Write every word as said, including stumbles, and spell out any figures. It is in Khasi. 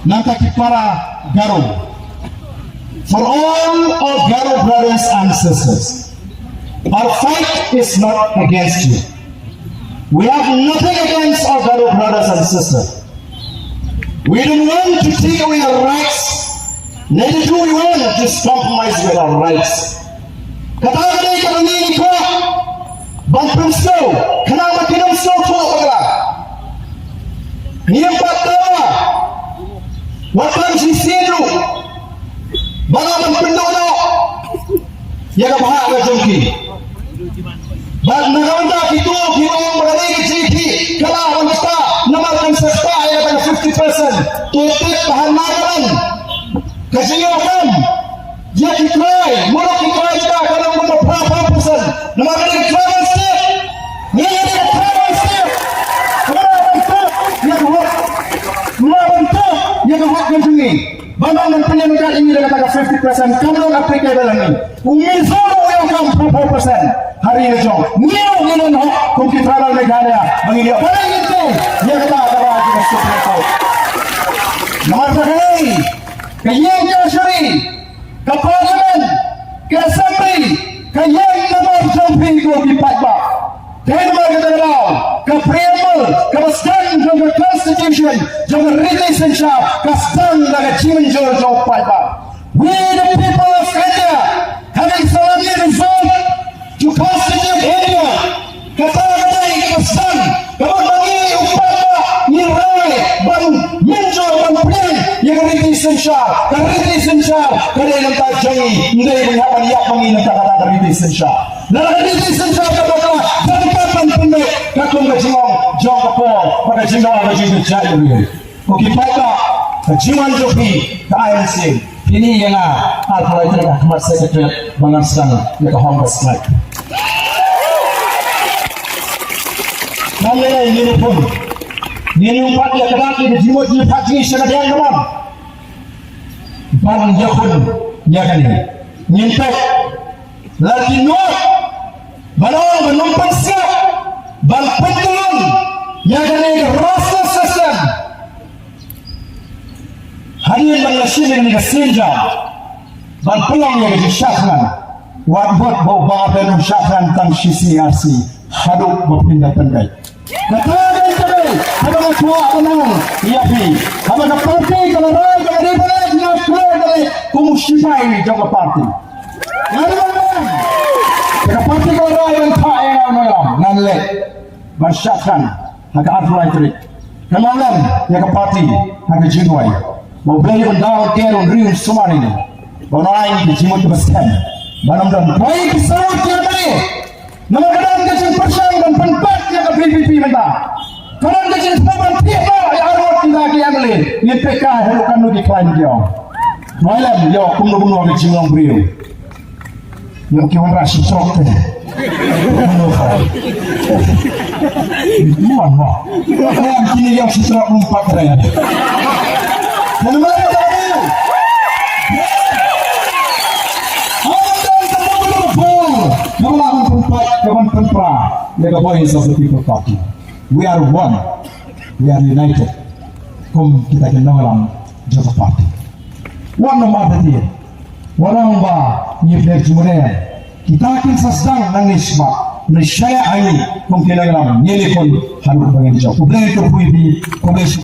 Nangta ki para Garo. For all our Garo brothers and sisters, our fight is not against you. We have nothing against our Garo brothers and sisters. We don't want to take away your rights, neither do we want to compromise with our rights. Kata ka dei kaba ngi ngi kwah ban pynsngew, khnang ba kin ym sngewthuh bakla. Ngim pat dawa wat ban shisien ruh ba la ban pynduh noh ïa ka bhah ka jong ki. Bad na ka bynta kito kiba ong ba ka dei ka jingïakhih ka la wan ktah namar kan sa ktah ïa ka fifty percent. To tip ba ha Nagaland ka jingïakhih ïa ki trai, muruk ki trai kita ka long kumba phra phra percent. Namar ka dei ka tribal state. Ngi ka dei ka tribal state. Namar ka dei ka tribal state. Namar ka dei ka tribal state. Namar ka dei ka tribal state. Namar ka dei ka tribal state. Ba nang nang pynïaid ka ïa ngi da kata ka fifty percent kam long applicable ha ngi. U Mizo ruh u ïoh kam four percent ha ri la jong. Ngi ruh ngi don hok kum ki tribal Meghalaya ba ngin ïoh balei ngin tei ïa kata ka rai jong ka Supreme Court. Namar kata ka ïing ka shari, ka Parliament, ka Assembly, ka ïing namar jong phi ko ki paidbah. Dei namar kata ka daw ka preamble kaba sdang jong ka Constitution jong ka riti synshar ka sdang da ka jingmynjur jong u paidbah. We the people of India, having solemnly resolved to constitute India, kata ka dei kaba sdang kaba ma ngi u paidbah ngi rai ban mynjur ban pdiang ïa ka riti synshar. Ka riti synshar ka dei na ka bynta jong ngi, ym dei ban hap ban ïap ma ngi na ka bynta kata ka riti synshar. Lada ka riti synshar ka bakla, dei ban pynbeit katkum ka jinglong jong ka por bad ka jingdawa ka jingkyrkhu jong ngi. Ko ki paidbah, ka jingwan jong phi ka ai mynsiem. Phi ïa nga arphew lai tarik ha khmat Secretariat ba ngan sdang ïa ka home base night. Ngan leh ïa ngi pun. Ngi ïa pat ïa ka dak ïa ka jingmut ïa pat jingïaseng ka diang ka bam. Ban ïakhun ïa kane. Ngin peit la ki nud ban ong ban ym pynskhem ban pyntyllun ïa kane ka roster system. Hadien ba la shim ïa kane ka sienjam ban pynlong ïa ka jingshah thngan, wat mut ba u Bah Ardent un shah thngan tang shi sngi ar sngi haduh ba phin da pynbeit. Kata ka dei kaba nga kwah ban ong ïa phi. Haba ka party ka la rai ka la rai ba la nga khlem ka la kum u shipai jong ka party. Ngan leh. Ka party ka la rai ban phah ïa nga, ngan leh ban shah thngan ha ka arphew lai tarik. Ngan leh ïa ka party ha ka jingduwai. Ba U Blei un da, un ker, un ri, un sumar ïa ngi. Ba un ai ngi ka jingmut kaba skhem. Ba ngim don. Wei ki saut ki ri. Namar ka don ka jingpyrshang ban pynpait ïa ka V P P mynta. Ka don ka jingpyrshang ban thiah noh ïa arngut ïa ki M L A. Ngin peit kai haduh katno ki khlaiñ ki ong. Wei lem ïoh kumno kumno ka jinglong briew. Ïoh ki wanrah shi trok te. Kumno ka. Mon mo. Em kine ïoh shi trok ym pat re. Namar ka don. Ka ban pynpait, ka ban pynpra ïa ka Voice of the People Party. We are one. We are united. Kum kita ki nongïalam jong ka party. Wat nym artatien. Wat ong ba ngi pher jingmut. Kita kin sa sdang nangne shakhmat. Ngi shaniah ha ngi kum ki nongïalam. Ngi ïakhun haduh ba ngin jop. U Blei un kyrkhu ïa phi. Khublei.